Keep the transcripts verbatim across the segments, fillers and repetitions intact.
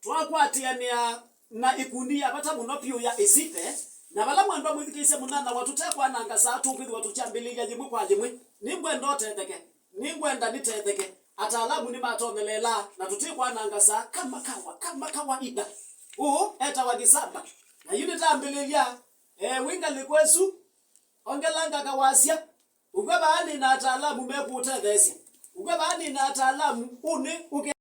Twakwatĩanĩa na ĩkundi ya vata mũno vyũ ya Isipe, na vala mwendwa mwĩthukĩĩsya mũnyanyawa tũtekwananga saa, tũkwĩthĩwa tũkyambĩlĩlya yĩmwe kwa yĩmwe. Nĩngwenda ũtetheke, nĩngwenda nĩtetheke. Ataalamu nĩmatonyeleelaa, na tũtikwananga saa kama kawa, kama kawaida. Ũũ etawa Kĩsamba, na yu nĩtambĩlĩlya, e, wĩ ngalĩko ĩsu, ongelanga kawasya. Ũkw'a vaa nĩ na ataalamu mekũũtetheesya. Ũkw'a vaa nĩ na ataalamu, ũnĩ ũke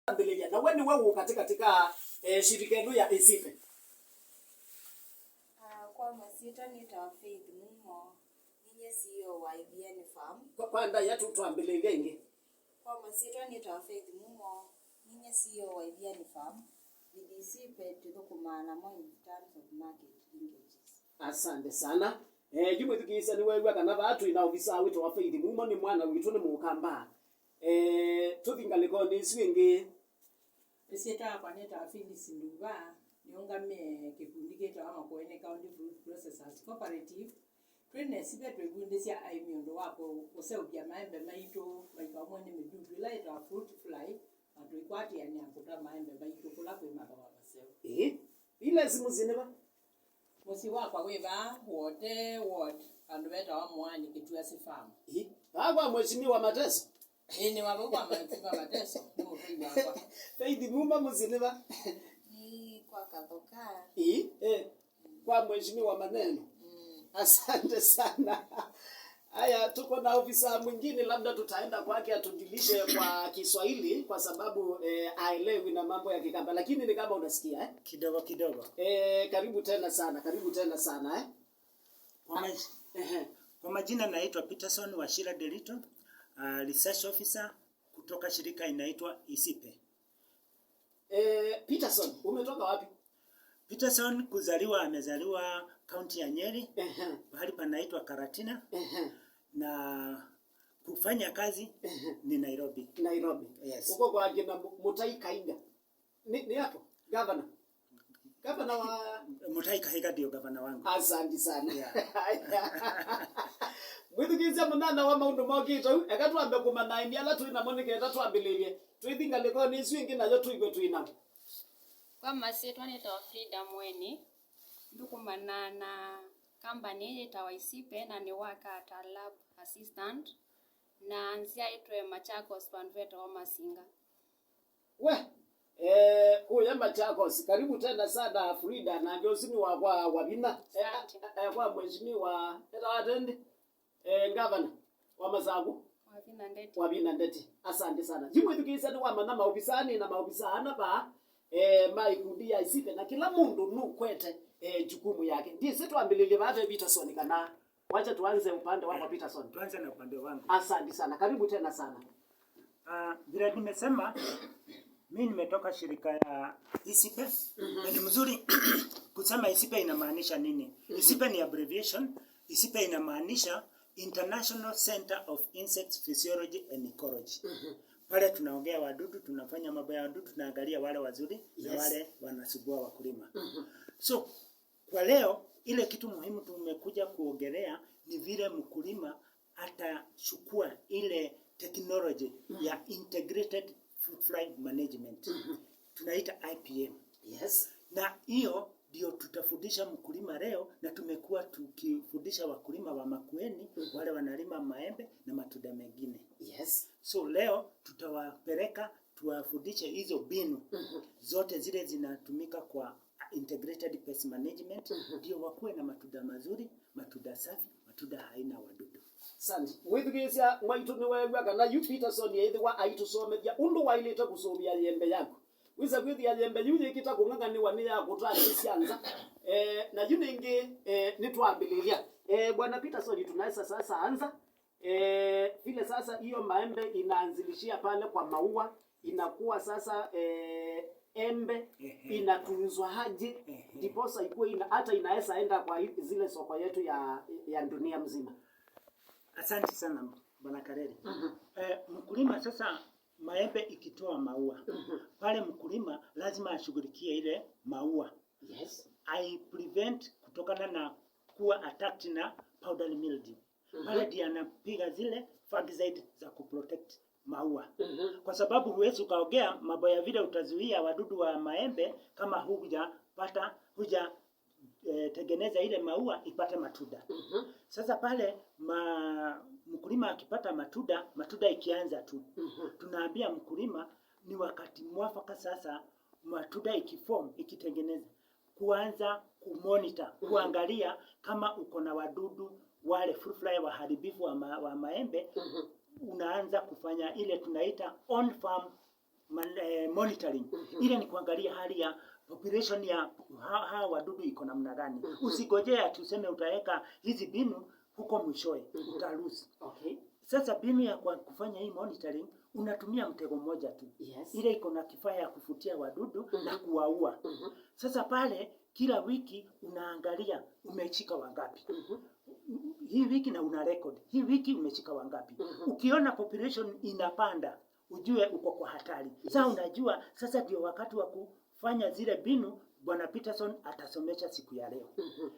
ambĩlĩlya, na we nĩwe wĩ katĩ katĩ ka, eh, shirika ĩno ya Isipe. Ah, kwa masyĩtwa nĩtawa Faith Mumo, ninye C E O wa Ibiani Farm. Kwa, kwa ndaĩa tũ-, twambĩlĩlya ĩngĩ. Kwa masyĩtwa nĩtawa Faith Mumo, ninye C E O wa Ibiani Farm. With Isipe tũthũkũmaa namo in terms of market linkages. Asante sana. Eh, yu mwĩthukĩĩsya nĩweew'a kana vaa twĩ na ovisaa wĩtawa Faith Mumo, nĩ mwana witũ, nĩ Mũkamba. Eh, tũthi ngalĩkonĩ ĩsu ĩngĩ. Ĩsyĩtwa yakwa nĩtawa Phyllis Nduva, nĩũngamĩe kĩkundi kĩtawa Makueni County Fruit Processors Cooperative. Twĩ na Isipe twĩvundĩsya aĩmi ũndũ wa kũ-, kũseũvya maembe maitũ, maika ũmwe nĩ mĩdudu ĩla yĩtawa fruit fly, na tũikwatĩanĩa kũtwa maembe maitũ kũla kwĩ mathooa maseũ. Ĩĩ, ila simu sinĩva? Mũsyĩ wakwa wĩ vaa Wote Ward, vandũ vetawa Mũaani Kĩtuasi Farm. Ĩ, vaa kwa Mheshimiwa Mateso? Ĩĩ, nĩ wa vau kwa Mheshimiwa Mateso, nĩ mũtũi wakwa. Faith Mumo mũsyĩ nĩ va? Nĩ kwa Kathoka. Ĩ, eh, kwa Mheshimiwa Maneno. Mm. Asante sana. Haya, tuko na ofisa mwingine, labda tutaenda kwake atujulishe kwa Kiswahili kwa sababu, eh, haelewi na mambo ya Kikamba, lakini ni kama unasikia, eh? Kidogo kidogo. Eh, karibu tena sana, karibu tena sana, eh? Kwa maj-, ehe, kwa majina naitwa Peterson Wachira Nderitu, uh, research officer kutoka shirika inaitwa Isipe. Eh, Peterson, umetoka wapi? Peterson kuzaliwa, amezaliwa kaunti ya Nyeri, ehe, pahali panaitwa Karatina, ehe, na kufanya kazi, ehe, ni Nairobi. Nairobi. Yes. Uko kwa kina Mu-, Mutai Kahiga. Ni, ni hapo? Gavana? Gavana wa Mutai Kahiga ndio gavana wangu. Asante sana. Yeah. Mwĩthukĩĩsya mũnyanyawa maũndũ mokĩte ũu, eka twambe kũmanya aĩmi ala twĩ namo nĩ kenda twambĩlĩlye. Twĩthi ngalĩkonĩ ĩsu ĩngĩ nayo tũiw'e twĩ nao. Kwa masyĩtwa nĩtawa Frida Mweni, nthũkũmanaa na kambani yĩtawa Isipe na nĩ worker ta lab assistant, na nzyaĩtwe Machakos vandũ vetawa Masinga. We, eh, kũya Machakos, karibu tena sana Frida, na njosi nĩ wakwa Wavina. Eh, asante, eh, kwa mheshimiwa, etawa atendi. Eh, ngavana wa Masaku? Wavina Ndeti. Wavina Ndeti. Asante sana. Yu mwĩthukĩĩsya nĩwamanya maovisaa, nĩ na maovisaa ana vaa, eh, ma ikundi ya Isipe, na kila mũndũ nũkwete, eh, jukumu yake. Ndĩsĩ twambĩlĩlye vaa ve Peterson kana wacha tuanze upande wako, Peterson. Tuanze na upande wangu. Asante sana. Karibu tena sana. Ah, vile nimesema, mi nimetoka shirika ya Isipe. Mhm. Na ni mzuri kusema Isipe inamaanisha nini. Mhm. Isipe ni abbreviation. Isipe inamaanisha International Center of Insects Physiology and Ecology. Mhm. Pale tunaongea wadudu, tunafanya mambo ya wadudu, tunaangalia wale wazuri na, yes, wale wanasumbua wakulima. Mhm. So, kwa leo, ile kitu muhimu tumekuja kuongelea ni vile mkulima atachukua ile technology, mhm, ya integrated fruit fly management. Mhm. Tunaita I P M. Yes. Na hiyo ndio tutafundisha mkulima leo, na tumekuwa tukifundisha wakulima wa Makueni, mhm, wale wanalima maembe na matunda mengine. Yes. So leo tutawapeleka tuwafundishe hizo mbinu, mhm, zote zile zinatumika kwa integrated pest management, mhm, ndio wakuwe na matunda mazuri, matunda safi, matunda haina wadudu. Asante. Mwĩthukĩĩsya mwaitũ nĩweew'a kana yu Peterson eĩthĩwa aitũsomethya ũndũ waĩlĩte kũsũvĩa yembe yaku. Wĩsa kwĩthĩa yembe yu yĩkĩta kũng'ang'anĩwa nĩ ya kũtangĩsya nza. Eh, na yu nĩngĩ, eh, nĩtwambĩlĩlya. Eh, Bwana Peterson, tunaweza sasa anza. Eh, vile sasa hiyo maembe inaanzilishia pale kwa maua, inakuwa sasa, eh, embe, ehe, inatunzwa aje, ehe, ndiposa ikuwe ina-, hata inaweza enda kwa i-, zile soko yetu ya, ya dunia mzima. Asante sana, Bwana Kareri. Mhm. Eh, mkulima sasa, maembe ikitoa maua, mhm, pale mkulima lazima ashughulikie ile maua. Yes. I prevent kutokana na kuwa attacked na powdery mildew. Mhm. Pale ndiye anapiga zile fungicide za kuprotect maua. Mhm. Kwa sababu huwezi ukaongea mambo ya vile utazuia wadudu wa maembe kama hujapata, huja, eh, tengeneza ile maua ipate matunda. Mhm. Sasa pale ma-, mkulima akipata matunda, matunda ikianza tu, mhm, tunaambia mkulima ni wakati mwafaka sasa, matunda ikiform, ikitengeneza, kuanza kumonitor, mhm, kuangalia kama uko na wadudu wale fruit fly waharibifu wa, ma-, wa maembe, mhm, unaanza kufanya ile tunaita on farm man-, eh, monitoring. Mhm. Ile ni kuangalia hali ya population ya ha-, hawa wadudu iko namna gani. Mhm. Usigojea ati useme utaweka hizi mbinu huko mwishowe, mhm, uta lose. Okay. Sasa mbinu ya kwa-, kufanya hii monitoring, unatumia mtego mmoja tu. Yes. Ile iko na kifaa ya kufutia wadudu, mhm, na kuwaua. Mhm. Sasa pale kila wiki unaangalia umeshika wangapi. Mhm. Hii wiki na una record. Hii wiki umeshika wangapi. Mhm. Ukiona population inapanda, ujue uko kwa hatari. Yes. Sasa unajua, sasa ndio wakati wa kufanya zile mbinu Bwana Peterson atasomesha siku ya leo. Mhm.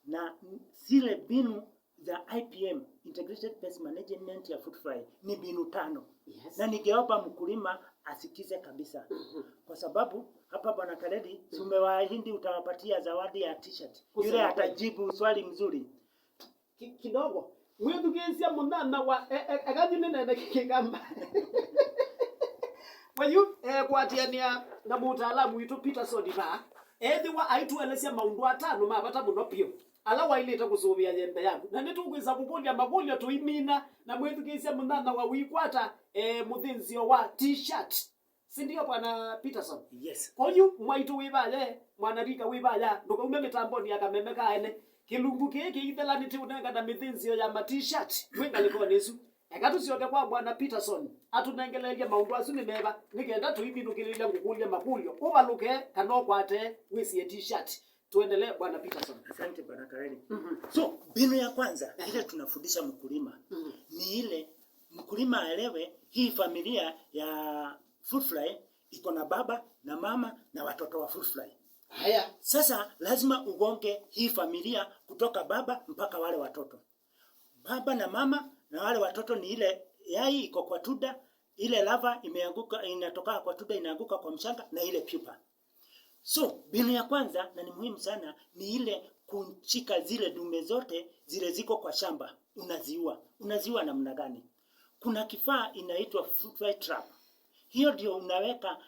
Na zile mbinu za I P M, Integrated Pest Management ya fruit fly, ni mbinu tano. Yes. Na ningeomba mkulima asikize kabisa. Mhm. Kwa sababu hapa Bwana Kareli, si umewaahidi utawapatia zawadi ya t-shirt. Kusema kweli. Yule atajibu swali mzuri. Ki-, kidogo. Mwĩthukĩĩsya mũnana wa, e-, e-, eka nyu nĩnene Kĩkamba. Kwa yu, e, kũatĩanĩa na mũtaalamu witũ Peterson vaa, ethĩwa aitũelesya maũndũ atano ma vata mũno vyũ ala waĩlĩte kũsũvĩa yembe yaku. Na nĩtũkwĩsa kũkũlya makũlyo tũimina, na mwĩthukĩĩsya mũnana wa wĩkwata, e, mũthĩnzĩo wa t-shirt. Si ndio, Bwana Peterson? Yes. Kwa yu mwaitũ wĩ vaya, mwanarika wĩ vaya, ndũkaume mĩtambonĩ ya kameme ka ene. Kĩlungu kĩĩ kĩithela nĩtĩũnengana mĩthĩnzĩo ya ma t-shirt twĩ ngalĩkonĩ ĩsu. Eka tũsyoke kwa Bwana Peterson, atũnengeleelye maũndũ asu nĩ meva, nĩ kenda tũiminũkĩlĩlya ngũkũlye makũlyo, ũvalũke kana ũkwate wĩsĩe t-shirt. Tuendelee, Bwana Peterson. Asante, Bwana Kareli. Mhm. So, mbinu ya kwanza, ehe, ile tunafundisha mkulima, mhm, ni ile mkulima aelewe hii familia ya fruit fly iko na baba na mama na watoto wa fruit fly. Haya. Sasa lazima ugonge hii familia kutoka baba mpaka wale watoto. Baba na mama na wale watoto ni ile yai iko kwa tunda, ile larva imeanguka, inatoka kwa tunda, inaanguka kwa mchanga, na ile pupa. So, mbinu ya kwanza, na ni muhimu sana, ni ile kushika zile dume zote zile ziko kwa shamba, unaziua. Unaziua namna gani? Kuna kifaa inaitwa fruit fly trap. Hiyo ndio unaweka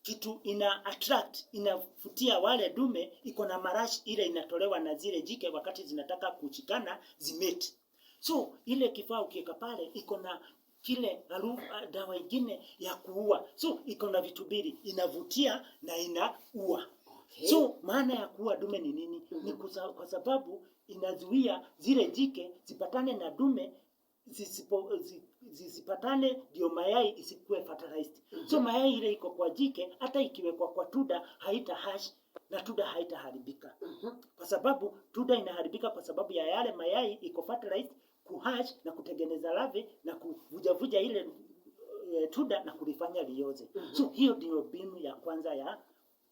kitu ina attract, inavutia wale dume, iko na marashi ile inatolewa na zile jike wakati zinataka kushikana, zimate. So, ile kifaa ukiweka pale, iko na kile harufu, ah, dawa ingine ya kuua. So, iko na vitu mbili, inavutia na inaua. Okay. So, maana ya kuua dume ni nini? Mhm. Ni kusa-, kwa sababu inazuia zile jike zipatane na dume, zisipo-, zi-, zisipatane, ndio mayai isikuwe fertilized. Mhm. So, mayai ile iko kwa jike, hata ikiwekwa kwa tunda, haita hatch na tunda haitaharibika. Mhm. Kwa sababu tunda inaharibika kwa sababu ya yale mayai iko fertilized kuhatch na kutengeneza larvae na kuvujavuja ile, eh, tunda na kulifanya lioze. Mhm. So, hiyo ndio mbinu ya kwanza ya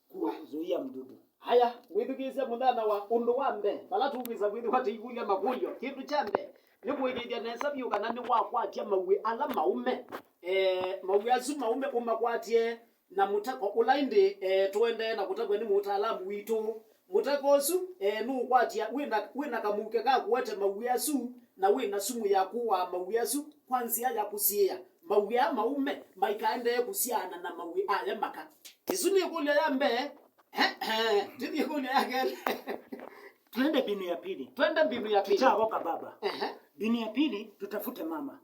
kuzuia mdudu. Haya, mwĩthukĩĩsya mũnana wa ũndũ wa mbee, vala tũkwĩsa kwĩthĩwa tũikũlya makũlyo. Kĩndũ kya mbee, nĩ kũĩkĩĩthya nesa vyũ kana nĩwakwatya mauĩ ala maũme. Eh, mauĩ asu maũme ũmakwatye na mũteko ũla ĩndĩ, eh, tũendee na kũtavw'a nĩ mũtaalamu witũ. Mũteko ũsu, eh, nũũkwatya wĩna, wĩna kamũuke ka kũete mauĩ asu, na wĩna sumu ya kũaa mauĩ asu kwa nzĩa ya kũsiĩĩa. Mauĩ aa maũme maikaendee kũsyaana na mauĩ aya maka. Ĩsu nĩ ĩkũlyo ya mbee. Tĩthi ĩkũlyo ya kelĩ. Tuende mbinu ya pili. Twende mbinu ya pili. Tuchavoka baba. Ehe. Mbinu ya pili, tutafute mama.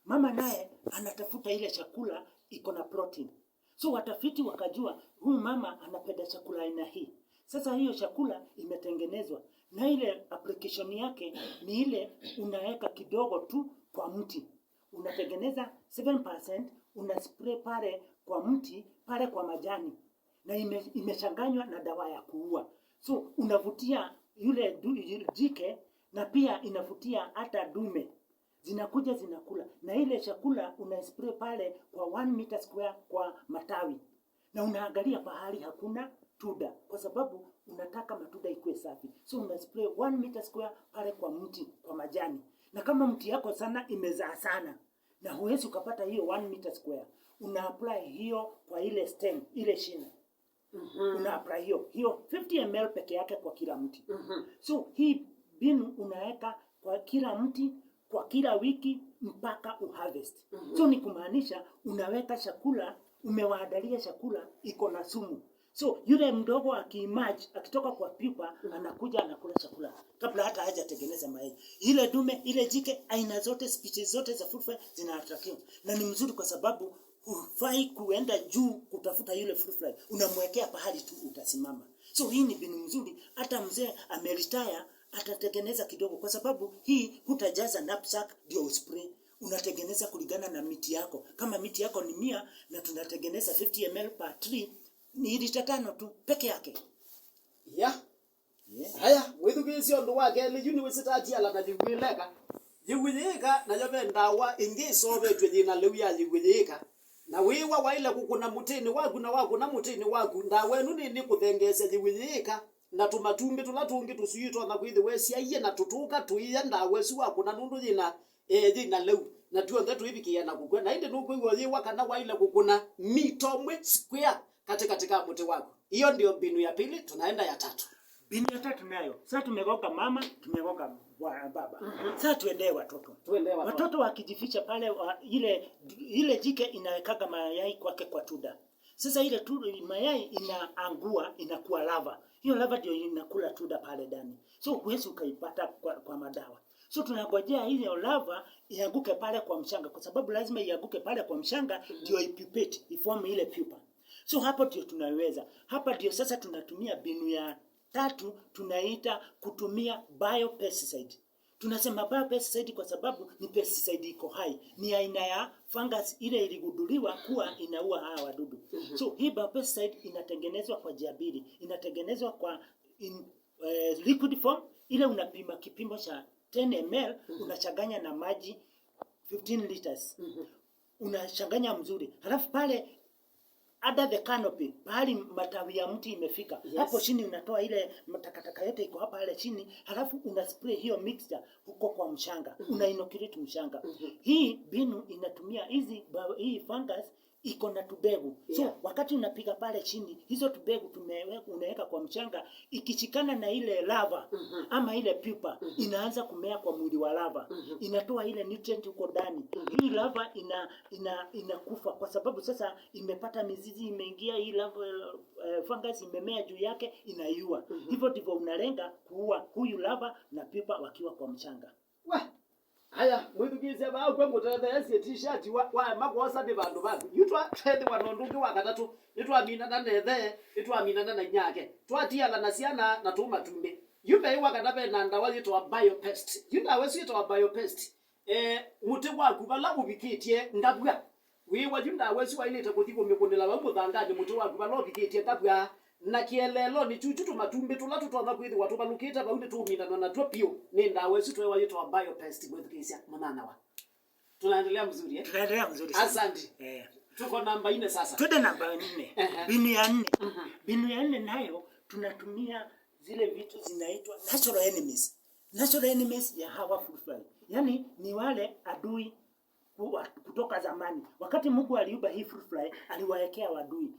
Mama naye anatafuta ile chakula iko na protein. So watafiti wakajua, huyu mama anapenda chakula aina hii. Sasa hiyo chakula imetengenezwa, na ile application yake ni ile unaweka kidogo tu kwa mti. Unatengeneza seven percent, una spray pale kwa mti, pale kwa majani. Na ime-, imechanganywa na dawa ya kuua. So unavutia yule du-, yule jike, na pia inavutia hata dume. Zinakuja zinakula. Na ile chakula una spray pale kwa one meter square kwa matawi. Na unaangalia pahali hakuna tunda, kwa sababu unataka matunda ikuwe safi. So una spray one meter square pale kwa mti, kwa majani. Na kama mti yako sana imezaa sana, Na huwezi ukapata hiyo one meter square. Una apply hiyo kwa ile stem, ile shina. Una apply hiyo, hiyo fifty M L peke yake kwa kila mti. So hii mbinu unaweka kwa kila mti, kwa kila wiki mpaka uharvest. So ni kumaanisha unaweka chakula, umewaandalia chakula iko na sumu. So yule mdogo akiemerge, akitoka kwa pupa, anakuja anakula chakula kabla hata hajatengeneza mayai. Ile dume, ile jike, aina zote, species zote za fruit fly zinaatakiwa. Na ni mzuri kwa sababu hufai kuenda juu kutafuta yule fruit fly, unamwekea pahali tu utasimama. So hii ni mbinu mzuri, hata mzee ameretire atatengeneza kidogo, kwa sababu hii hutajaza knapsack ndio uspray. Unatengeneza kulingana na miti yako. Kama miti yako ni mia na tunatengeneza fifty M L per tree, ni lita tano tu peke yake. Yeah. Aya, mwĩthukĩĩsye ũndũ wa kelĩ, yu nĩwĩsĩ ta atiala na yĩw'ĩleka. Yĩw'ĩyĩĩka nayo ve ndawa ĩngĩ ĩsoovetw'e yĩna lĩu ya yĩw'ĩyĩĩka. Na wĩĩwa waĩle kũkũna mũtĩnĩ waku, na wakũna mũtĩnĩ waku, ndawa ĩno nĩnĩkũthengeesya yĩw'ĩyĩĩka na tũmatumbĩ tũla tũngĩ tũswii ũtonya kwĩthĩwa ĩsyaie na tũtũka tũiya ndawa ĩsu wakũna nũndũ yĩna, eh, yĩna lĩu, na tw'onthe tũivikĩĩa na kũkw'a. Na ĩndĩ nũkwĩw'a ũyĩwa kana waĩle kũkũna mita ũmwe square katĩ katĩ ka mũtĩ waku. Hiyo ndio mbinu ya pili, tunaenda ya tatu. Mbinu ya tatu nayo, sasa tumegonga mama, tumegonga bwa- baba. Sasa tuendee watoto. Tuendee watoto. Watoto wakijificha pale, wa, ile ile jike inawekaga mayai kwake kwa tunda. Sasa ile tu mayai inaangua, inakuwa larva. Hiyo larva ndio inakula tunda pale ndani. So huwezi ukaipata kwa, kwa madawa. So tunangojea hiyo larva ianguke pale kwa mchanga, kwa sababu lazima ianguke pale kwa mchanga ndio ipupate, iform ile pupa. So hapo ndio tunaweza. Hapa ndio sasa tunatumia mbinu ya tatu, tunaita kutumia biopesticide. Tunasema biopesticide kwa sababu ni pesticide iko hai, ni aina ya fungus ile iligunduliwa kuwa inaua hawa wadudu. So hii biopesticide inatengenezwa kwa njia mbili. Inatengenezwa kwa in, eh, liquid form, ile unapima kipimo cha ten M L, unachanganya na maji fifteen liters. Unachanganya mzuri. Halafu pale under the canopy, pahali matawi ya mti imefika, yes, hapo chini unatoa ile matakataka yote iko hapa pale chini, halafu una spray hiyo mixture huko kwa mchanga, una inoculate mchanga. Hii mbinu inatumia hizi ba- hii fungus iko na tubegu. So, yeah, wakati unapiga pale chini, hizo tubegu tumewe- unaweka kwa mchanga, ikishikana na ile larva ama ile pupa, inaanza kumea kwa mwili wa larva, inatoa ile nutrient huko ndani. Hii larva ina, ina, inakufa kwa sababu sasa imepata mizizi, imeingia hii larva, eh, fungus imemea juu yake, inaiua. Hivyo ndivyo unalenga kuua huyu larva na pupa wakiwa kwa mchanga. We, aya, mwĩthukĩĩsya vaa ũkw'a ngũtetheesye t-shirt wa, waema kwosa nĩ vandũ vaku. Yu twa- twethĩwa na ũndũ ũngĩ wa katatũ, nĩtwaminana na ĩthe, nĩtwaminana na inyake. Twatiala na syana na tũmatumbĩ. Yu veĩwa kana ve na ndawa yĩtawa biopest. Yu ndawa ĩsu yĩtawa biopest. Eh, mũtĩ waku vala ũvikĩtye ndavw'a. Wĩĩwa yu ndawa ĩsu waĩlĩte kũthi kũmĩkũnĩla vau mũthanganĩ mũtĩ waku vala ũvikĩtye ndavw'a. Na kĩeleelonĩ kyuchu tũmatumbĩ tũla tũtonya kwĩthĩwa tũvalũkĩte vau nĩtũũminanwa natw'o piũ nĩ ndawa ĩsu tweewa yĩtawa biopest. Mwĩthukĩĩsya mũnyanyawa. Tunaendelea mzuri, eh? Tunaendelea mzuri sana. Asante. Eh. Tuko namba nne sasa. Twende namba nne. Ehe. Mbinu ya nne. Mbinu ya nne nayo tunatumia zile vitu zinaitwa natural enemies. Natural enemies ya hawa fruit fly. Yaani ni wale adui ku- wa- kutoka zamani. Wakati Mungu aliumba hii fruit fly, aliwaekea wadui.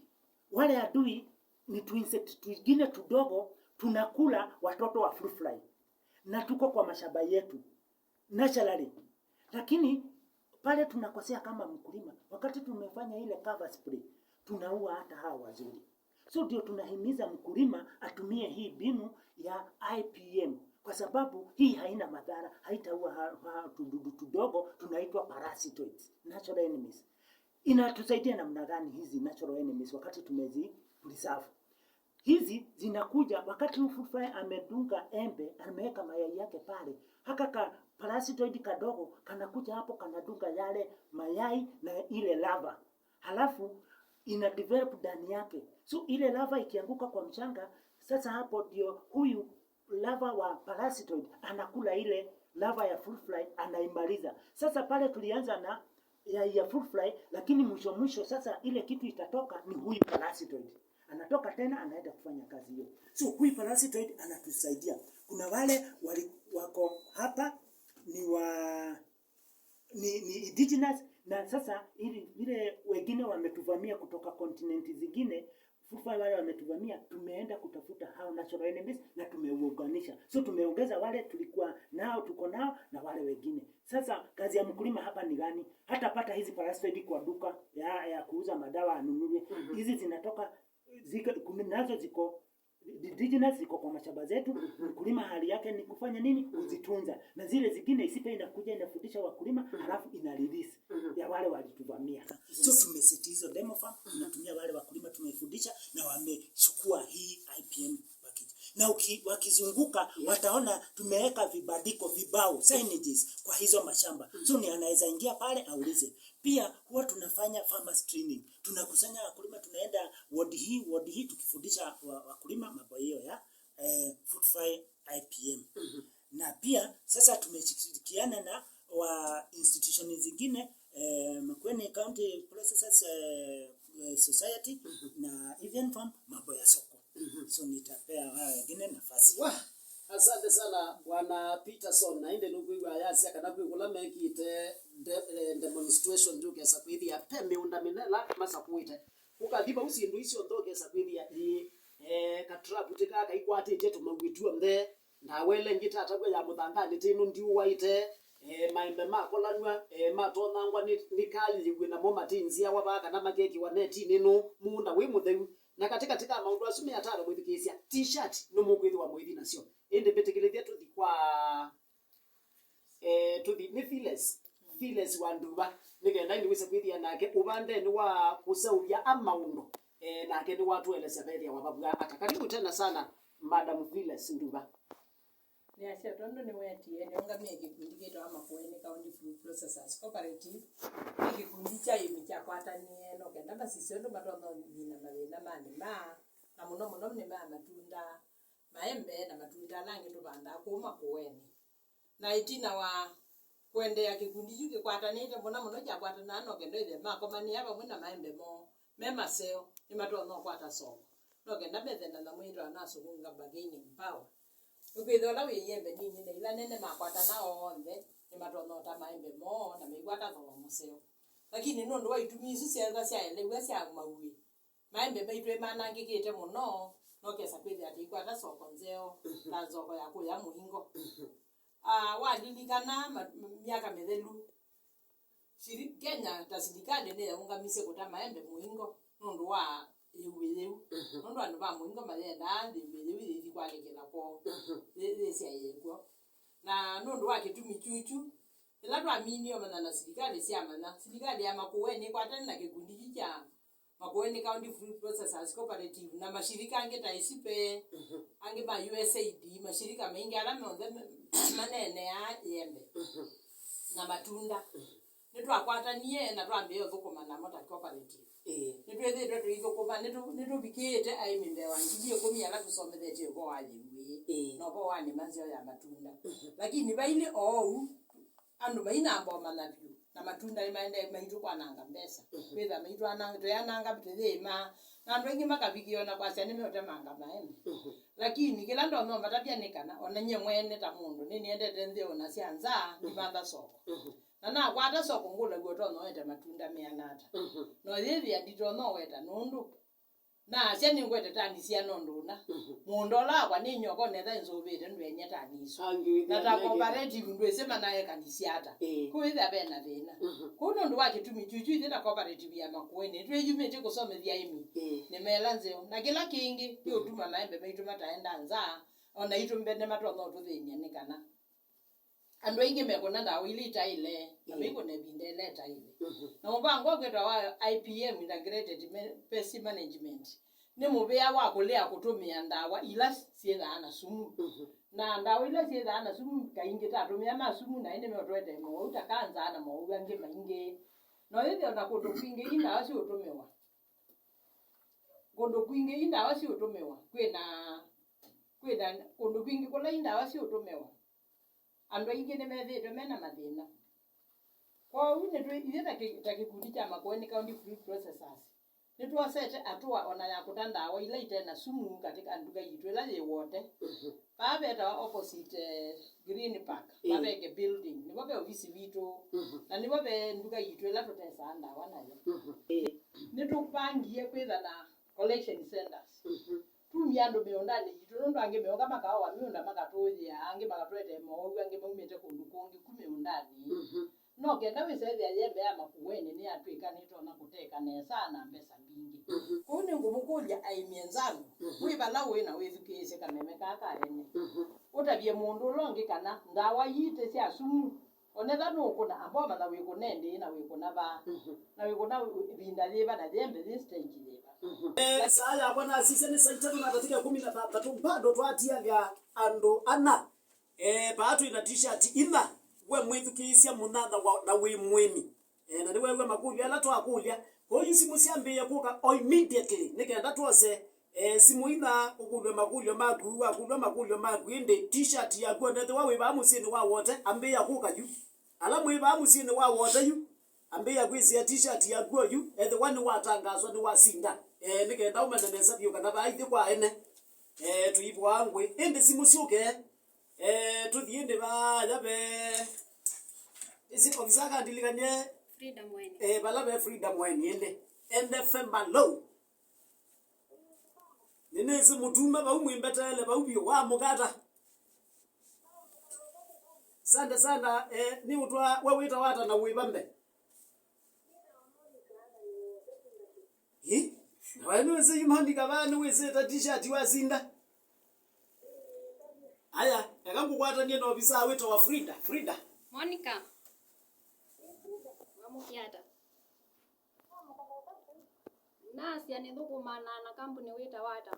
Wale adui ni tu insect twingine tudogo tunakula watoto wa fruit fly. Na tuko kwa mashamba yetu. Naturally. Lakini pale tunakosea kama mkulima, wakati tumefanya ile cover spray, tunaua hata hawa wazuri. So ndio tunahimiza mkulima atumie hii mbinu ya I P M, kwa sababu hii haina madhara, haitaua ha- ha- tududu tudogo tunaitwa parasitoids, natural enemies. Inatusaidia namna gani hizi natural enemies wakati tumezi preserve? Hizi zinakuja wakati huyu fruit fly amedunga embe, ameweka mayai yake pale, haka ka parasitoid kadogo kanakuja hapo, kanadunga yale mayai na ile larva, halafu ina develop ndani yake. So ile larva ikianguka kwa mchanga, sasa hapo ndio huyu larva wa parasitoid anakula ile larva ya fruit fly, anaimaliza. Sasa pale tulianza na ya, ya fruit fly, lakini mwisho mwisho sasa ile kitu itatoka ni huyu parasitoid. Anatoka tena, anaenda kufanya kazi hiyo. So huyu parasitoid anatusaidia. Kuna wale wali- wako hapa ni wa ni, ni indigenous, Na sasa ili vile wengine wametuvamia kutoka kontinenti zingine, Fruit Fly wale wametuvamia, tumeenda kutafuta hao natural enemies na tumewaunganisha. So tumeongeza wale tulikuwa nao, tuko nao na wale wengine. Sasa kazi ya mkulima hapa ni gani? Hatapata hizi parasitoidi kwa duka ya, ya kuuza madawa anunulie. Hizi zinatoka ziko, nazo ziko indigenous, ziko kwa mashamba zetu. Mkulima hali yake ni kufanya nini? Kuzitunza. Na zile zingine isipe inakuja inafundisha wakulima, halafu ina release ya wale walituvamia. So tumeseti hizo demo farm, tunatumia wale wakulima, tumefundisha na wamechukua hii I P M package. Na uki, wakizunguka, wataona tumeweka vibandiko, vibao, signages kwa hizo mashamba. So ni anaweza ingia pale aulize. Pia huwa tunafanya farmers training. Tunakusanya wakulima, tunaenda ward hii, ward hii, tukifundisha wa, wakulima mambo hiyo ya, eh, Fruit Fly I P M. Na pia sasa tumeshirikiana na wa institution zingine, eh, Makueni County Processors, eh, eh, Society na Even Farm, mambo ya soko. So nitapea wao wengine nafasi. Wa, asante sana Bwana Peterson, na ĩndĩ nũkwĩw'a ayasya kana kwĩ kũla mekĩte de, eh, demonstration, ndũkesa kwĩthĩa ve mĩũnda mĩnene ĩla masakũĩte. Ũkathi vau syĩndũ isu onthe ũkesa kwĩthĩa ĩ, eh, katrapu tĩ kaa kaikwatĩtye tũmaw'ĩ tw'onthe, ndawa ĩla ĩngĩ tataw'a ya mũthanganĩ tĩ ĩno ndiũwaĩte, eh, maembe makolanw'a, eh, matonyangwa nĩ, nĩ kalĩ yĩw'ĩ namo matinzĩawa vaa kana makekĩwa netinĩ ĩno, mũũnda wĩ mũtheu. Na katĩkatĩ ka maũndũ asu me atano mwĩthukĩĩsya, t-shirt nĩmũkwĩthĩwa mũithi nasyo. Ĩndĩ mbĩtĩkĩlĩthya tũthi kwa, eh, tũthi, nĩ Phyllis. Phyllis wa Nduva. Nĩ kenda ĩndĩ wĩse kwĩthĩa nake ũvandenĩ wa kũseũvya a maũndũ. Eh, nake nĩwatũelesya vethĩawa vavw'a ata. Karibu tena sana, Madam Phyllis Nduva. Nĩasya tondũ nĩwetie, nĩũngamĩe kĩkundi kĩtawa Makueni County Fruit Processors Cooperative. Nĩ kĩkundi kya aĩmi kyakwatanie no kenda masisye ũndũ matonya ũmina mathĩna ma nĩma, na mũno mũno nĩma ya matunda, maembe na matunda ala angĩ tũvandaa kũu Makueni. Na ĩtina wa kũendeea kĩkundi kyu kĩkwatanĩte mũno mũno, kyakwatanaa no kenda ĩthe makomanĩa vamwe na maembe moo me maseo, nĩmatonya ũkwata soko. No kenda methe na nyamũ yĩtawa na Asũngũ nga bargaining power. Nĩkwĩthĩa ũla wĩ iembe nini na ila nene makwatana onthe, nĩmatonya ũta maembe moo na meikwata thooa mũseo. Lakini nũndũ wa itumi isu syeethwa syaelew'a sya maw'ĩ, maembe maitũ nĩmanangĩkĩte mũno, na ũkesa kwĩthĩa tũikwata soko nzeo ta soko ya kũya mũingo. Ah, walilikana ma-, myaka mĩthelu, sili-, Kenya ta silikalĩ nĩyaũngamisye kũta maembe mũingo nũndũ wa ĩuĩ yĩu. Nũndũ andũ ma mũingo mayendaa ĩuĩ yĩu yĩthi kwalĩkĩla kwoo, yĩ-, yĩsyaĩe kw'o. Na nũndũ wa kĩtumi kyukyu, ĩla twaminie ũmanya na silikalĩ syamanya, silikalĩ ya Makueni nĩkwatene na kĩkundi kyu kya Makueni County Fruit Processors Cooperative na mashirika angĩ ta ĩsu ve, angĩ ma U S A I D, mashirika maingĩ ala monthe me-, maneeneaa ĩembe na matunda. Nĩtwakwatanie na twambĩĩa ũthũkũma namo ta cooperative. Ĩĩ. Nĩtwĩthĩĩtwe tũithũkũma, nĩtũ-, nĩtũvikĩĩte aĩmi mbee wa ngili ĩkũmi ala tũsomethetye ũvoo wa yĩuĩ, ĩĩ, na ũvoo wa nĩma nzeo ya matunda. Lakini vailĩ oou, andũ mainamba ũmanya vyũ, na matunda nĩmaendee maitũ kwananga mbesa. Kwĩtha maitũ ananga, tũyananga tũyĩĩma, na andũ aingĩ makavikĩa ona kwasya nĩmeũtemanga maembe. Lakini kĩla ndonya ũmatavya nĩ kana, ona nyie mwene ta mũndũ, nĩnĩendete nthĩ ona sya nza, ndimantha soko. Na nakwata soko ngũlaw'a ũtonya ũete matunda meana ata. Na ũyĩthĩa nditonya ũweta nũndũ naasya nĩngwete tani siana ũndũ ũna. Mũũnda ũla wakwa nĩ nyoko netha nzũvĩte ndwenya tani isu. Na ta cooperative ndwĩsĩ manaekanisya ata. Ĩĩ. Kũu ĩthĩa ve na thĩna. Kũu nũndũ wa kĩtumi kyukyu ithyĩ ta cooperative ya Makueni, nĩtwĩyumĩtye kũsomethya aĩmi. Ĩĩ. Nĩmela nzeo. Na kĩla kĩngĩ kĩũtuma maembe maitũ mataenda nza, ona itũ mbene matonya ũtũthĩny'a nĩ kana andũ aingĩ mekũna ndawa ila itaĩle, na, ĩĩ, meikũna ĩvinda ĩla ĩtaĩle. Na mũvango ũkwĩtwa wa I P M, Integrated Me-, Pest Management, nĩ mũvĩa wa kũlea kũtũmĩa ndawa ila syĩthaa na sumu. Na ndawa ila syĩthaa na sumu, kaingĩ ta atũmĩa ma sumu naĩ nĩmeũtũetee mowau ta kanza na mowau angĩ maingĩ. No ĩthĩo na kũndũ kwingĩ ii ndawa siũtũmĩwa. Kũndũ kwingĩ ii ndawa siũtũmĩwa. Kwĩna, kwĩna kũndũ kwingĩ kũla ii ndawa siũtũmĩwa. Andũ aingĩ nĩmethĩĩtwe me na mathĩna. Kwoou nĩtwĩ-, ithyĩ ta kĩ-, ta kĩkundi kya Makueni County Fruit Processors, Nĩtwosete hatua ona ya kũta ndawa ila ite na sumu katika nduka yitũ ĩla yĩ Wote. Vaa vetawa opposite, eh, Green Park, ĩĩ, Mavenge Building. Nĩvo ve ovisi witũ. Mhm. Na nĩvo ve nduka yitũ ĩla tũtesaa ndawa nayo. Mhm. Ĩĩ. Nĩtũvangie kwĩtha na collection centers. Mhm. Tumie andũ mĩũndanĩ yitũ, nũndũ angĩ meũka makaoa mĩũnda makatũũyĩa, angĩ makatũetee mowau, angĩ maumĩte kũndũ kũngĩ ku mĩũndanĩ. Mhm. No kenda wĩsethĩa yembe ya Makueni nĩyatw'ĩka nĩtonya kũteka nesa na mbesa mbingĩ. Mhm. Kwoou nĩngũmũkũlya aĩmi enzangu, mhm, wĩ vala ũĩ na wĩthukĩĩsye kameme kaa ka ene. Mhm. Ũtavye mũndũ ũla ũngĩ kana ndawa ii ti sya sumu. Onetha nũkũna, amba ũmanya wĩkũna ĩndĩĩ na wĩkũna vaa. Mhm. Na wĩkũna ĩvinda yĩva na yembe yĩ stage yĩva. Mhm. Eh, saa yakwa nasisya nĩ saa itatũ na ndatĩka ĩkũmi na thanthatũ, bado twatialya andũ ana. Eh, vaa twĩ na t-shirt inya, we mwĩthukĩĩsya mũnyanyawa na wĩ mũĩmi. Eh, na nĩweew'a makũlyo ala twakũlya. Kwoou simũ syambĩĩe kũka o immediately, nĩ kenda twose, eh, simũ inya ũkũlw'e makũlyo maku, wakũlw'a makũlyo maku, ĩndĩ t-shirt yaku, onethĩwa wĩ vaa mũsyĩnĩ wa Wote, ambĩĩa kũka yu. Ala mwĩ vaa mũsyĩnĩ wa Wote yu, ambĩĩa kwĩsĩa t-shirt yaku oyu, ethĩwa nĩwatangaswa nĩwasinda. Eh, nĩ kenda ũmanye nesa vyũ kana vaa ithyĩ kwa ene, eh, tũivoaa ngũĩ. Ĩndĩ simũ syũke, eh, tũthiĩ ĩndĩ vaya ve, ĩsi ofisa akandilikany'e, Frida Mweni. Eh, vala ve Frida Mweni ĩndĩ. Ende Femba Low. Nĩnĩsĩ mũtume vau mwĩmbeteele vau vyũ wa mũkata. Sande sana, eh, nĩ ũtwa we wĩtawa ata na wĩva mbe? Ĩ? Na we nĩwĩsĩ yu Monica vaa nĩwĩsĩte t-shirt wasinda. Aya, eka ngũkwatanie na ovisaa wĩtawa Frida. Frida. Monica. Wamũkĩa ata? Nasya nĩthũkũmanaa na kambunĩ wĩtawa ata?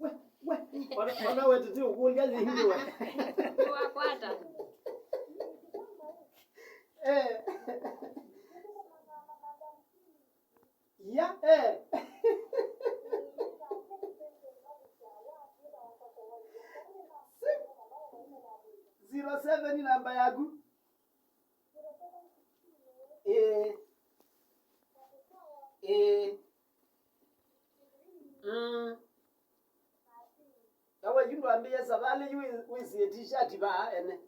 We, we, ona, ona we tũtiũkũlya yĩngĩ we. Nĩwakwata. Eh. Ya, eh. Zero seven namba yaku. Ĩĩ. Ĩĩ. Mm. Na we yu ndwambĩĩe savalĩ yu wĩ-, wĩsie t-shirt vaa ene.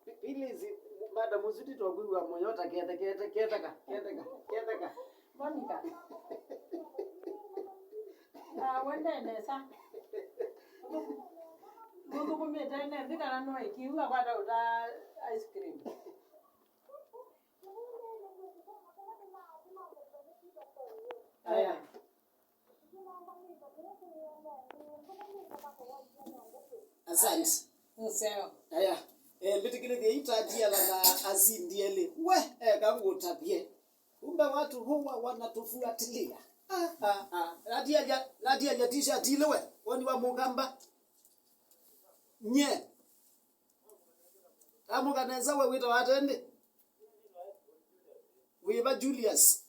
Pi-, please, madam ũsu titokwĩw'a mũyo ta ketheka, ketheka, ketheka, ketheka. Monica. Ah, wende nesa. Mũthũkũmĩte nethĩ kana no ĩkiu akwata ũta ice cream. Aya. Asante. Nseo. Aya. Eh, mbĩtĩkĩlĩthye itatiala na asindi elĩ. We, eka ngũtavye. Kumbe watu huwa wanatufuatilia. Ah, ah, ah. Natialya, natialya t-shirt ile we. Woni wa mũkamba. Nye. Amũka nesa we wĩtawa ata ĩndĩ? Wĩva Julius?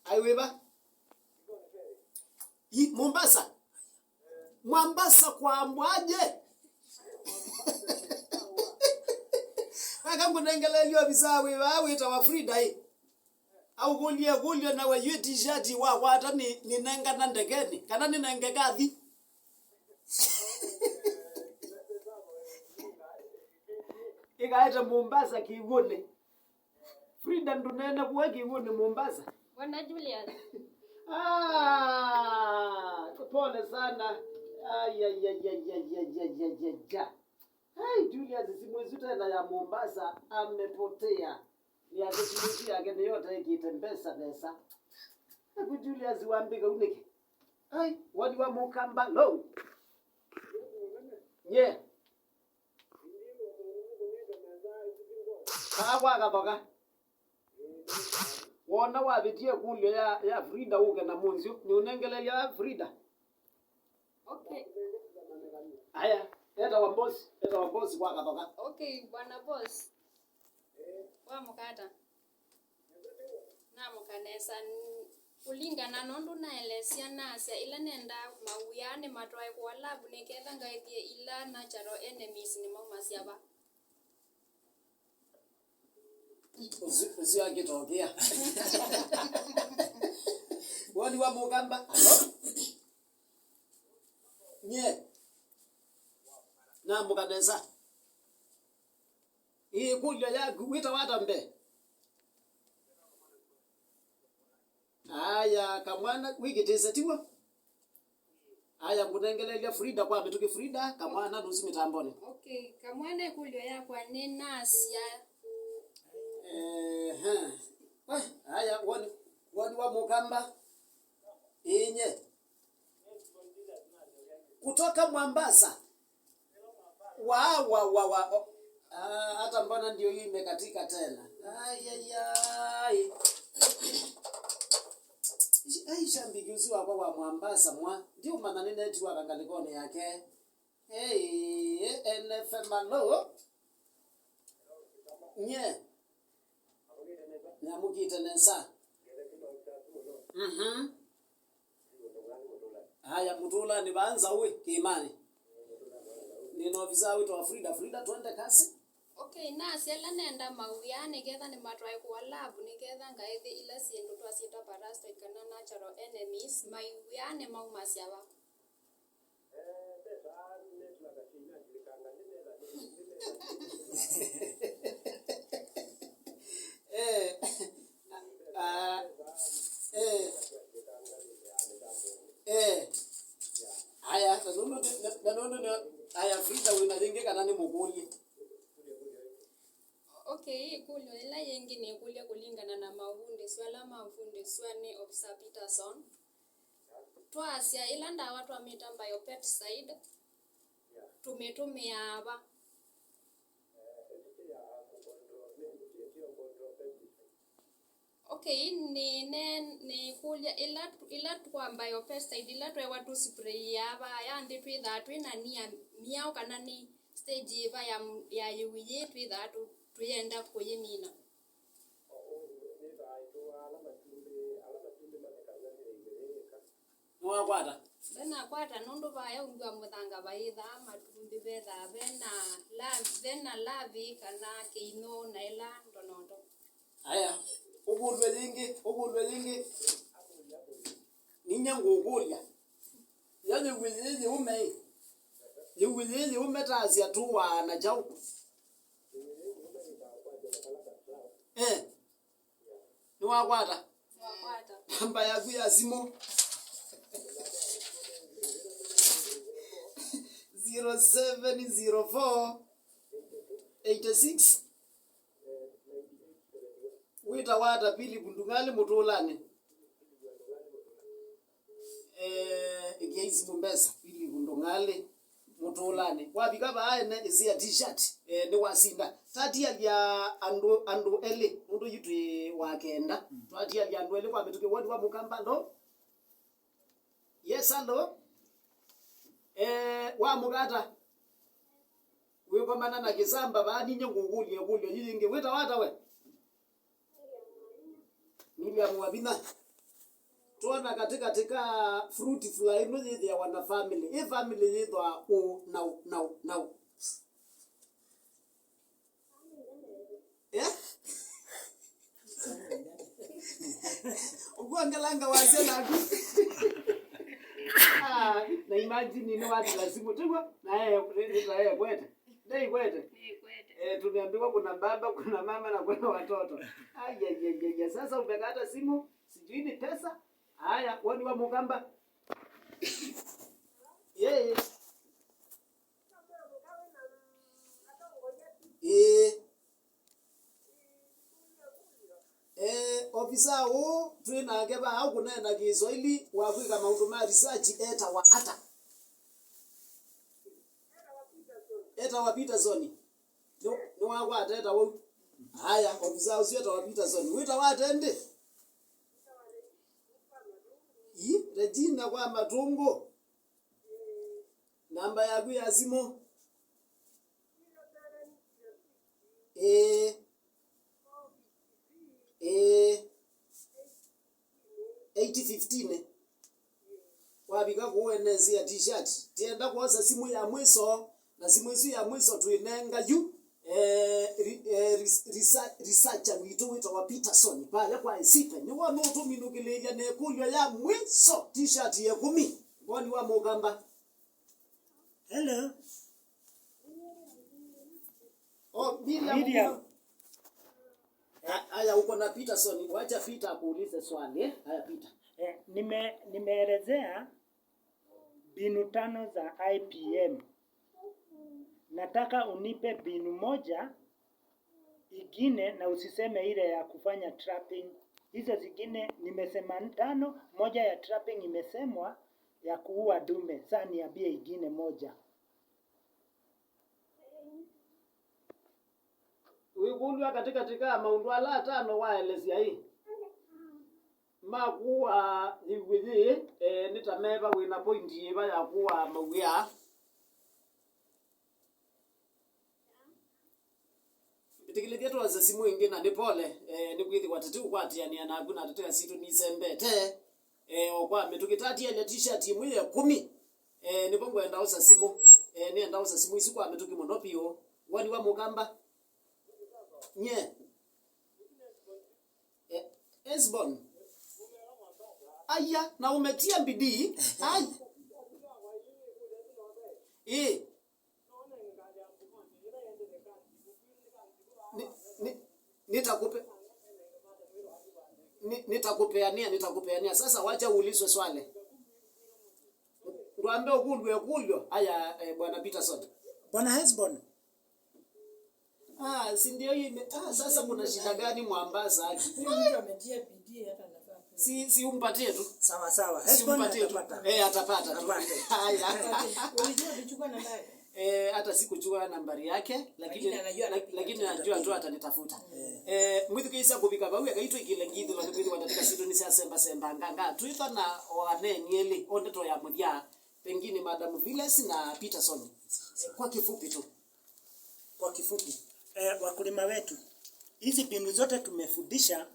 Ai wĩva? Yi, Mombasa? Mombasa kwa mwaje? Aka ngũnengeleelye ovisa wĩva wĩtawa Frida ĩ. Aũkũlye ĩkũlyo na we yu t-shirt wakwata nĩ, nĩnengana ndekeni, kana nĩnenge kathi. Ĩkaete Mombasa kĩw'ũnĩ. Frida ndũneene kuwa kĩw'ũnĩ Mombasa. Bwana Julius. Ah, pole sana. Ai, ai, ai, ai. Ai, Julius, simu isu tena ya Mombasa amepotea. Nĩ atĩ simu isu yake nĩyo ĩtaĩkĩte mbesa nesa. Aku Julius wambĩka unĩke. Ai, woni wa mũkamba low. Nye. Kaa kwa kathoka. Wona wavĩtie ĩkũlyo ya, ya Frida ũke na mũnzyo. Nĩũnengelelya Frida. Okay. Aya, etawa boss, etawa boss kwa kathoka. Okay, bwana boss. Wamũkata. Namũka nesa. N-, Kũlingana nũndũ naelesya, nasya ĩla nenda mawĩa nĩmatwae kũa lab nĩ ketha ngaĩthye ila natural enemies nĩmaumasya va. Ũsu, ũsu akĩtokea. Woni wa Mũkamba. Nye. Namũka nesa. Ĩkũlyo yaku, wĩtawa ata mbee? Aya, kamwana, wĩkĩtĩse, tiw'o? Aya, ngũnengeleelya Frida kwa mĩtũkĩ. Frida, kamwana nũsu mĩtambonĩ. Okay, kamwana, ĩkũlyo yakwa nĩ nasya. Ehe. We, aya, woni, woni wa Mũkamba. Inye. Kutoka Mombasa. Wa, wa, wa, wa. O, ah, hata mbona ndio hii imekatika tena. Ai, ai, ai. Ai, shabiki ũsu wakwa wa Mombasa mwa. Ndio maana nĩ network ngalĩkonĩ yake. Hey, N F M, alo. Nye. Nyamũkĩte nesa. Mhm. Aya, mũtũlanĩ vaa Nzaũĩ, Kĩĩmanĩ. Nĩ na ofisa wĩtawa Frida. Frida, twende kasi. Okay, nasya ĩla nenda mawĩa nĩ ketha nĩmatwae kũa lab nĩ ketha ngaĩthye ila syĩndũ twasyĩta parasitoid kana natural enemies, mawĩa nĩmaumasya va? Eh, ah, eh, eh. Aya, na nũndũ, na, na nũndũ nĩ, aya, Frida, wĩna yĩngĩ kana nĩmũkũlye? Okay, ĩkũlyo ĩla yĩngĩ nĩkũlya kũlingana na mavundĩsyo ala mavundĩsw'a nĩ Officer Peterson. Twasya ĩla ndawa twamĩta biopesticide, tũmĩtũmĩaa va? Okay, nĩ, nĩ, nĩkũlya ĩla, ĩla kwa biopesticide ĩla twewa tũsprayĩaa vaya nthĩ twĩthaa twĩ na nia myaũ kana nĩ stage yĩva ya, ya yĩw'ĩ yĩĩ twĩthaa tũ, tũyenda kũyĩmina? Nĩwakwata? Ndanakwata nũndũ vaya ungu wa mũthanga vayĩthaa matumbĩ, vethaa vena la-, vena larvae kana kĩinyũ na ĩla ndonondo. Aya, ũkũlw'e yĩngĩ, ũkũlw'e yĩngĩ. Ninyie ngũkũlya. Yo yĩw'ĩ yĩĩ yĩũme ĩ? Yĩw'ĩ yĩĩ yĩũme taasya tũwaa na kyaũ? Eh. Nĩwakwata? Nĩwakwata. Namba yaku ya simũ. Zero seven zero four, eight six. Wĩtawa ata Philip Ndung'alĩ mũtũlanĩ? Eh, ĩkĩai simũ mbesa, Philip Ndung'alĩ mũtũlanĩ. Wavika vaa ene ĩsĩa t-shirt, eh, nĩwasinda. Tatialya andũ, andũ elĩ, nũndũ yu twĩ wa kenda. Twatialya andũ elĩ kwa mĩtũkĩ. Woni wa Mũkamba, alo? Yes, alo? Eh, wa Mũkata? Wĩkomana na Kĩsamba vaa, ninyie ngũkũlya ĩkũlyo yĩ yĩngĩ. Wĩtawa ata we? Miriam Wavinya. Twona katĩkatĩ ka fruit fly ĩno yĩthĩawa na family. Ĩ family yĩthwa ũ na ũ na ũ na ũ? Eh? Ũkwongelanga wasya naku. Ah, na imagine nĩ watila simũ, tĩw'o? Na yeye, na yeye kwete. Ndaikwete? Nĩkwete. Eh, tumeambiwa kuna baba, kuna mama na kuna watoto. Ai, ai, ai, ai, ai. Sasa umekata simu, sijui ni pesa. Haya, woni wa Mũkamba. Yeye. Eh. Eh, ofisa ũũ twĩ nake vaa ũkũneena Kĩswaili wa kwĩka maũndũ ma research etawa ata? Etawa Peterson. Nĩ, nĩwakwata etawa ũu? Haya, ofisa ũsu etawa Peterson. Wĩtawa ata ĩndĩ? Ii, Regina kwa Matũngũ. Namba yaku ya simũ? Ĩĩ. Ĩĩ. Eighty Tine. Wavika kũu ene nzĩa t-shirt. Tienda kwosa simũ ya mwiso, na simũ isu ya mwiso twĩnenga yu, eh, ri-, eh, ris-, risa-, researcher witũ wĩtawa Peterson, pale kwa Isipe. Nĩwe nũtũminũkĩlĩĩlya na ĩkũlyo ya mwiso, t-shirt ya ĩkũmi. Woni wa Mũkamba. Hello. Oh, Miriam. Miriam. Kuma. A-, aya, uko na Peterson. Wacha Peter akuulize swali, eh? Aya, Peter. Eh, nime-, nimeelezea mbinu tano za I P M. Nataka unipe mbinu moja ingine na usiseme ile ya kufanya trapping. Hizo zingine nimesema tano, moja ya trapping imesemwa ya kuua dume. Sasa niambie ingine moja. Wĩkũlw'a katĩkatĩ ka maũndũ ala atano waelesya ĩ ma kũa ĩw'ĩ yĩĩ, eh, nĩ ta meva wĩ na pointi yĩva ya kũa mawĩa? Mbĩtĩkĩlĩthya twose simũ ĩngĩ, na nĩ pole, eh, nĩkwĩthĩwa tũtiũkwatĩanĩa naku na tũtea sitũ nisembete. Eh, o kwa mĩtũkĩ tatiele t-shirt ĩmwe ya ĩkũmi. Eh, nĩvo ngwenda ũsa simũ. Eh, nĩenda ũsa simũ isu kwa mĩtũkĩ mũno piũ. Woni wa Mũkamba? Nye. Eh, Esbon. Aya, na umetia bidii. Ai. Eh. Ni-, ni-, nitakupe-, ni-, nitakupeania, nitakupeania. Sasa wacha uulizwe swali. Ndwambe ũkũlw'e ĩkũlyo. Aya, eh, Bwana Peterson. Bwana Hesbon. Ah, si ndio hii ime-, ah, sasa kuna shida gani mwamba zaki? Huyu mtu ametia bidii hata anafaa kuwa. Si, si umpatie tu. Sawa, sawa. Si Hesbon umpatie tu. Atapata. Eh, atapata tu. Apate. Haya. Ulijua ulichukua namba yake? Eh, hata sikuchukua nambari yake, lakini, lakini anajua lak-, lakini anajua tu atanitafuta. Eh, mwĩthukĩĩsya kũvika vau, ekaitũ ikile ngithĩlo nĩkwĩthĩwa ndatĩka sitũ nĩsyasembasemba nganga. Twĩtha na o aneni elĩ, o ndeto ya mũthya, pengine Madam Viles na Peterson. Kwa kifupi tu. Kwa kifupi, eh, wakulima wetu, hizi mbinu zote tumefundisha,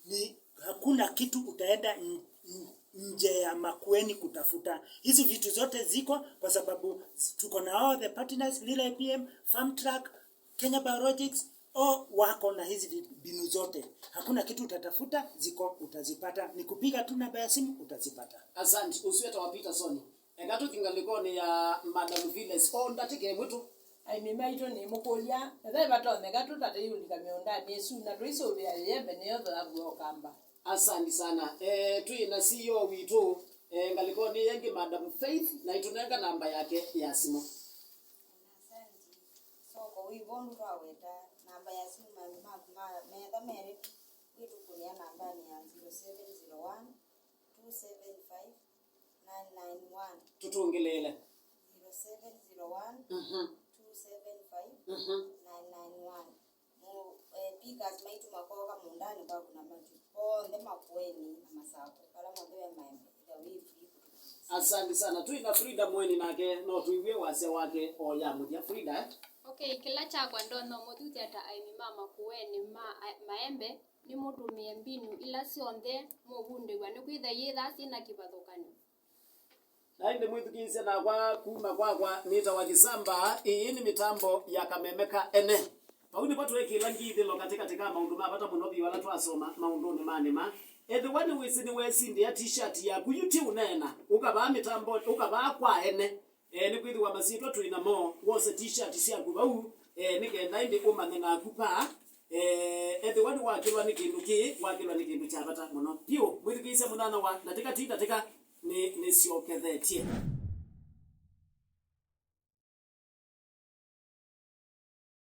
ni hakuna kitu utaenda n-, n-, nje ya Makueni kutafuta. Hizi vitu zote ziko kwa sababu z-, tuko na all the partners, Lila A P M, Farm Truck, Kenya Biologics, o wako na hizi vi-, mbinu zote. Hakuna kitu utatafuta, ziko, utazipata. Ni kupiga tu namba ya simu, utazipata. Asante. Ũsu wĩtawa Peterson. Eka tũthi ngalĩkonĩ ya Madam Viles o ndatĩka ĩmwe tu. Aĩmi maitũ nĩmũkũlya, ethĩwa vatonyeka tũtate yĩũlika mĩũndanĩ ĩsu, na tũisũvĩa ĩembe nĩyo thavu ya Ũkamba. Asanti sana. Eh, twĩ na C E O witũ, eh, ngalĩkonĩ ĩngĩ, Madam Faith, na ĩtũnenga namba yake ya simũ. Asanti. Soko wĩ vondu twaweta namba ya simũ, maũndũ maku ma metha merĩ, wĩtũkũnĩa nambanĩ ya zero seven zero one, two seven five, nine nine one. Tũtũngĩlĩĩle. Zero seven zero one, mhm, two seven five, mhm, nine nine one. Mo, eh, pickers maitũ makooka mũũndanĩ kwaku na matu onthe Makueni na Masakũ, ala monthe me maembe, ĩla wĩ free kũtũkũnĩa. Asante sana. Twĩ na Frida Mweni nake, no tũiw'e wasya wake o ya mũthya. Frida, eh? Okay, kĩla kyakwa ndonya ũmũthuthya ta aĩmi ma Makueni ma, a-, maembe, nĩmũtũmĩe mbinu ila syonthe mũvundĩw'a, nĩkwĩthĩwa iyĩthaa syĩ na kĩvathũkany'o. Na ĩndĩ mwĩthukĩĩsye nakwa, kuma kwakwa nĩtawa Kĩsamba. Ĩĩ nĩ mĩtambo ya kameme ka ene. Vau nĩvo tweekĩla ngithĩlo katĩkatĩ ka maũndũ ma vata mũno vyũ ala twasoma maũndũnĩ ma nĩma. Ethĩwa nĩwĩsĩ nĩwesindĩa t-shirt yaku, yu ti ũneena, ũka vaa mĩtambo, ũka vaa kwa ene. Eh, nĩkwĩthĩwa masyĩtwa twĩ namo, wose t-shirt syaku vau, eh, nĩ kenda ĩndĩ ũmanye naku pa, eh, ethĩwa nĩwakĩlwa nĩ kĩndũ kĩĩ, wakĩlwa nĩ kĩndũ kya vata mũno vyũ. Mwĩthukĩĩsya mũnyanyawa, ndatĩka ti ndatĩka, nĩ, nĩsyokethetye.